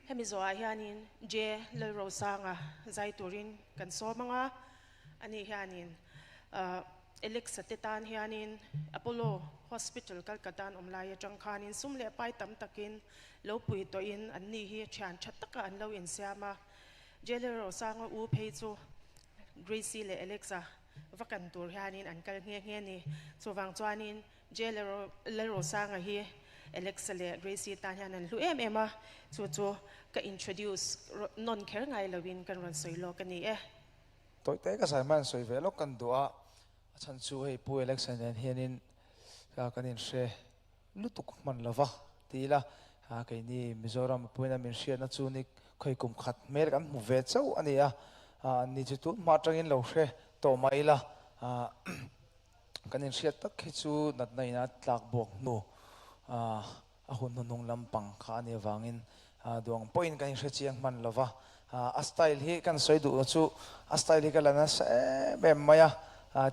Hemi zawhah hianin J. Lalrosanga zai turin kan sawm ang a, ani hianin Alexa te tan hianin Apollo Hospital Calcutta an awm lai atang khanin sum leh pai tam takin lo pui tawhin anni hi thian tha taka an lo insiam a. J. Lalrosanga u phei chu Gracie leh Alexa va kan tur hianin an kal nghe nghe a ni. Chuvang chuanin J. Lalrosanga hi Alexa leh Gracie tan hian an hlu em em a, chu chu ka introduce nawn kher ngai loin kan rawn sawi lawk a ni e. Tawite ka sawi hmain sawi ve lawk kan duh a, a chhan chu hei Pu Alexa nen hianin kan inhre lutuk hman lo va ti ila, keini Mizoram mipuiin a min hriatna chu ni khawi kum khat hmel kan hmu ve chauh a ni a, ni chu tun hma atangin lo hre tawh mah ila. Kan inhriat tak hi chu natna ina tlak buak hnu a hun hnuhnung lampang kha a nih avangin duang pawhin kan inhre chiang hman lo va. A style hi kan sawi duh chu a style hi ka la nasa em em mai a,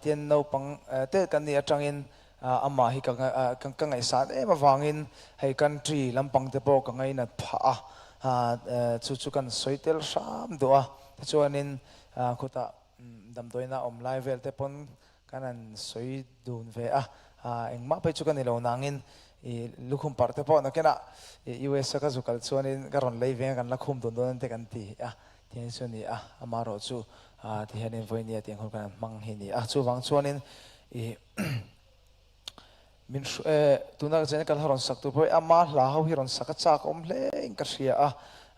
tian naupang te kan nih atangin amah hi ka ngaihsan em avangin hei country lampang te pawh ka ngainat phah a, chu chu kan sawi tel hram duh a. Tichuanin khutah Damdawiina awm lai vel te pawn kan han sawi dun ve a, engmah phei chu ka ni lo nangin i lukhum parh te pawh nakinah i US a ka zu kal chuanin ka rawn lei veng a kan la khum dun dawn an te kan ti a, tihian chu a ni a, amaherawh chu tihianin vawinia tiang hun kan han hmang hi a ni a, chuvang chuanin i min hru tuna ka channel rawn sak tur pawh hi ama hla ho hi rawn sak a chak awm hle in ka hria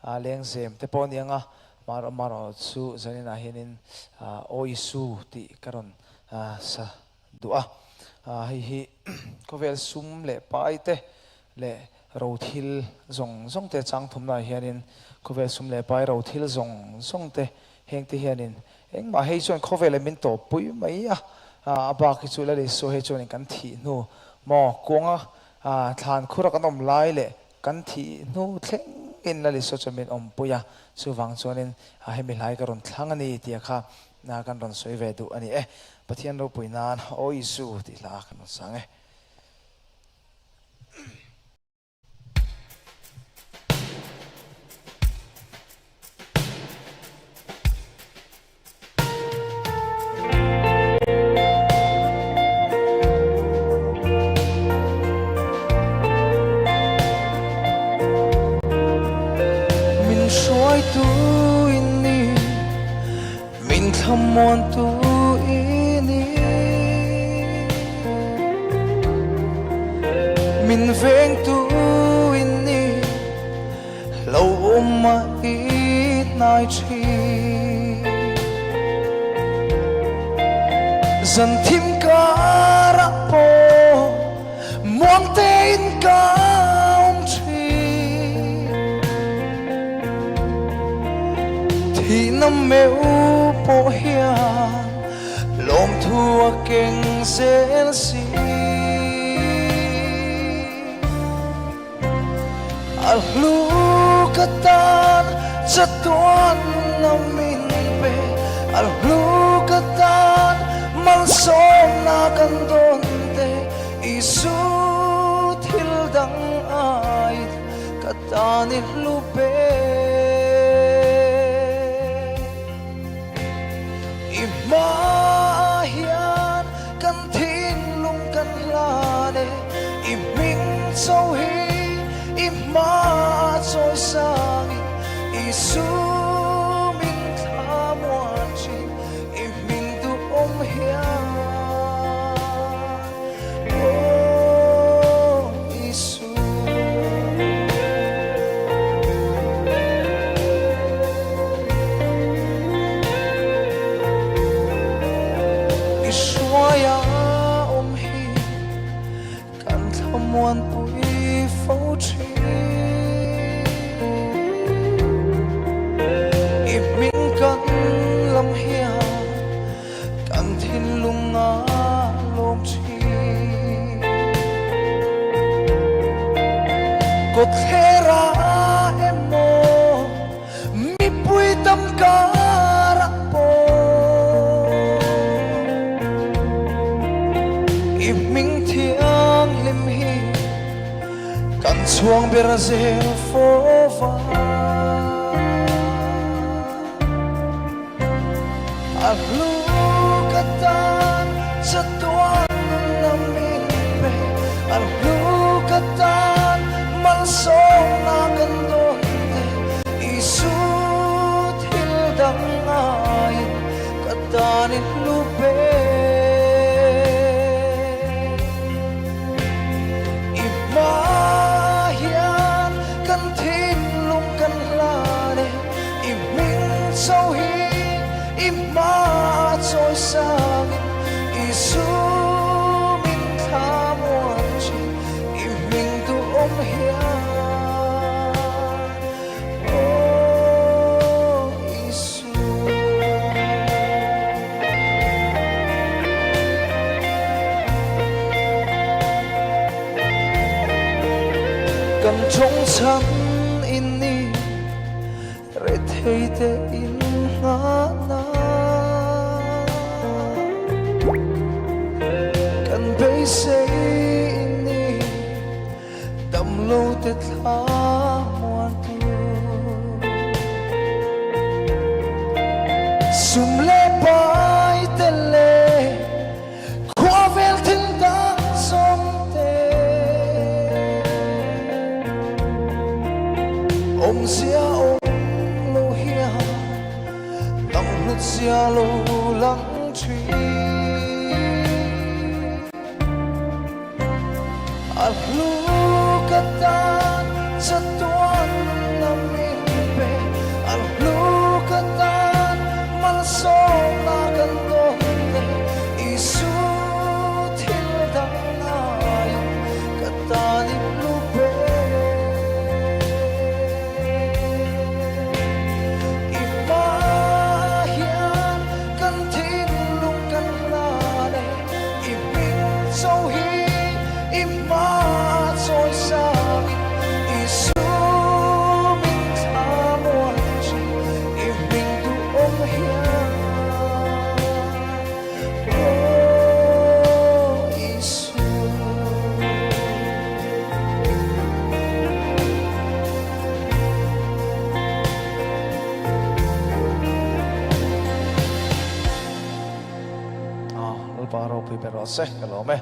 a lengzem te pawh a ni ang a amaherawh chu zaninah hianin aw Isu tih ka rawn sa duh a hei hi khawvel sum leh pai te leh rothil zawng zawng te chang thumnaah hianin khawvel sum leh pai rothil zawng zawng te Heng te hianin engmah hei chuan khawvela min tawppui mai a, a bak hi chu Lal Isua hei chuanin kan thih hnu maw kuanga thlan khura kan awm lai leh kan thih hnu thlengin Lal Isua chuan min awmpui a, chuvang chuanin hemi hlai ka rawn thlang a ni tia kha kan rawn sawi ve duh a ni e. Pathian ropui nan Aw Isu tih hla kan rawn sang e. Min hruaitu i ni, min thlamuantu i ni. Min vengtu i ni, lo awm a i hnai thin. Zan thim karah pawh muang tein ka awm thin. Thihna meuh pawh hian Lawmthu a keng zel si. A hlu ka tan chatuan lo min pe, a hlu ka tan malsawmna kan dawn te, Isu thil dang ai ka tan i hlu pe. I hmaah hian kan thinlung kan hlan e, i hming cho hi i hmaah chawi sangin i sumin thla muan thin, i hming duhawm hian aw Isu. I hruaia awm hi kan thlamuanpui fo thin. I hming kan lam hian kan thinlung a lawm thin. Kawtthler ah emaw mipui tam karah pawh i hming thianghlim hi kan chhuang ber zel fo va. kan hlan e, i hming chho hi i hma chawi sangin Isu min thla muan thin, i hming duhawm hian aw Isu. Kan chawng chhan in ni rethei te in nghahna Kan beisei in ni damlo te thla muan tu Sum leh pai te leh Khawvel thil dang zawng te Awmzia awm lo hian dang hlut zia lo lang thin. A hlu ka tan chatuan lam in pe, a hlu ka tan malsawmna kan dawn te, Isu thil dang aiin ka tan i hlu pe. I hma hian kan thinlung kan hlan e. I hming cho hi i hma chawi sangin i sumin thla muan thin, i hming duhawm hian aw Isu. Lalpa ropui ber rawh se, ka lawm e.